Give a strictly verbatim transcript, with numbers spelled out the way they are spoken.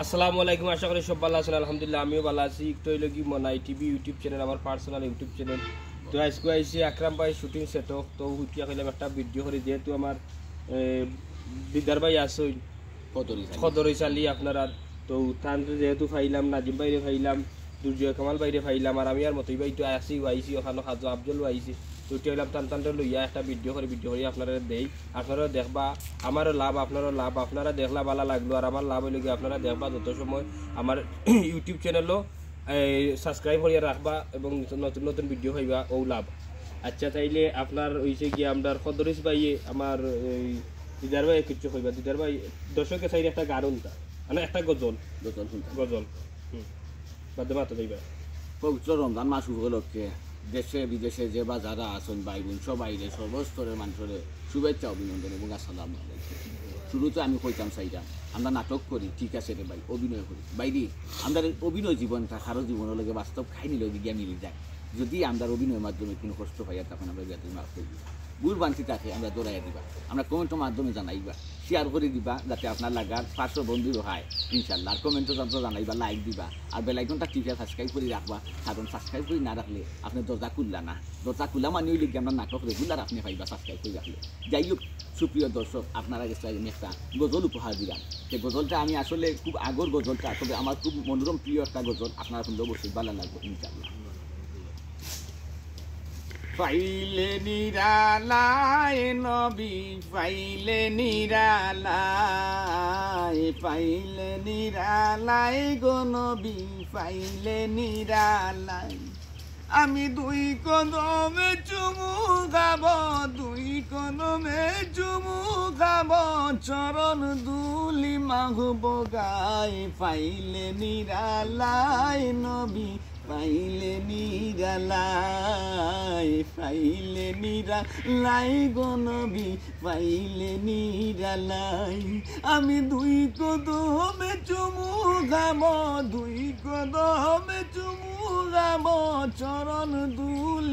আসসালামু আলাইকুম, আশা করি সব ভালা আছইন। আলহামদুলিল্লাহ, আমিও ভালা আছি। একটা অইলো কি মনাই টিভি YouTube চ্যানেল, আমার পার্সোনাল YouTube চ্যানেল। তো আইজকে আইছি আকরাম ভাই শুটিং সেটআপ, তো উঠিয়া কইলাম একটা ভিডিও করি, যেহেতু আমার, এ, দিদার ভাই আছইন, খদর ইসা আলী। খদর ইসা আলী আপনারার, তো তানরে যেহেতু পাইলাম, নাজিম ভাইরে পাইলাম, দুর্জয় কামাল ভাইরে পাইলাম, আর আমি আর মতই ভাই তো আছি, আইছি ওখানো খাজু আফজল আইছি। তো উঠিয়া কইলাম তান তানরে লইয়া একটা ভিডিও করি, ভিডিও করি আপনারারে দেই, আপনারাও দেখবা, আমারও লাভ, আপনারও লাভ, আপনারা দেখলা ভালা লাগলো, আর আমার লাভ অইলো কি আপনারা দেখবা যত সময় আমার YouTube চ্যানেলও এই সাবস্ক্রাইব করিয়া রাখবা এবং নতুন নতুন ভিডিও পাইবা, ও লাভ। আচ্ছা, তাইলে আপনার অইছে গিয়া আমরার খদরিস ভাইয়ে আমার এই দিদার ভাই কিচ্ছু কইবা, দিদার ভাই দর্শকে চাইলে একটা গান হুনতা, মানে একটা গজল, গজল হুনতা। গজল। হুম। বাদে মাতো যাইবা। পবিত্র রমজান মাস উপলক্ষে দেশে বিদেশে যে বা যারা আছইন ভাই বোন সবাইরে সর্বস্তরের মানুষরে শুভেচ্ছা অভিনন্দন এবং আসসালামু আলাইকুম। শুরুতে আমি কইতাম চাইতাম, আমরা নাটক করি, ঠিক আছে রে ভাই, অভিনয় করি। ভাইরে, আমরার অভিনয় জীবনটা কারো জীবনর লগে বাস্তব কাহিনীর লগে গিয়া মিলি যায়। যদি আমরার অভিনয়ের মাধ্যমে কুনু কষ্ট পাইয়া তখন আমরা বেয়াদবি মাফ করি দিবা, ভুল ভ্রান্তি থাকে আমরা দৌড়াইয়া দিবা, আমরা কমেন্টর মাধ্যমে জানাইবা, শেয়ার করি দিবা যাতে আপনার লাগার পার্শ্ব বন্ধুরও হয় ইনশাল্লাহ। আর কমেন্টও জানতো জানাইবা, লাইক দিবা, আর বেল আইকনটা টিপিয়া সাবস্ক্রাইব করি রাখবা, কারণ সাবস্ক্রাইব করি না রাখলে আপনি দরজা খুললা না। দরজা খুলা মানে অইলো গিয়া আমরার নাটক রেগুলার আপনি পাইবা সাবস্ক্রাইব করি রাখলে। যাই হোক, সুপ্রিয় দর্শক, আপনারার গেছে আমি একটা গজল উপহার দিলাম। এই গজলটা আমি আসলে খুব আগর গজলটা, তবে আমার খুব মনোরম প্রিয় একটা গজল, আপনারা শুনলে অবশ্যই ভালা লাগবো ইনশাল্লাহ। পাইলে নিরালায় নবী, পাইলে নিরালায়, পাইলে নিরালায় গো নবী, পাইলে নিরালায়। আমি দুই কদমে চুমু খাবো, দুই কদমে চুমু খাবো, চরণ ধুলি মাখবো গায়। পাইলে নিরালায় নবী, পাইলে নিরালায়, পাইলে নিরালায় গো নবী, পাইলে নিরালায়। আমি দুই কদমে চুমু খাবো, দুই কদমে চুমু খাবো, চরণ ধুলি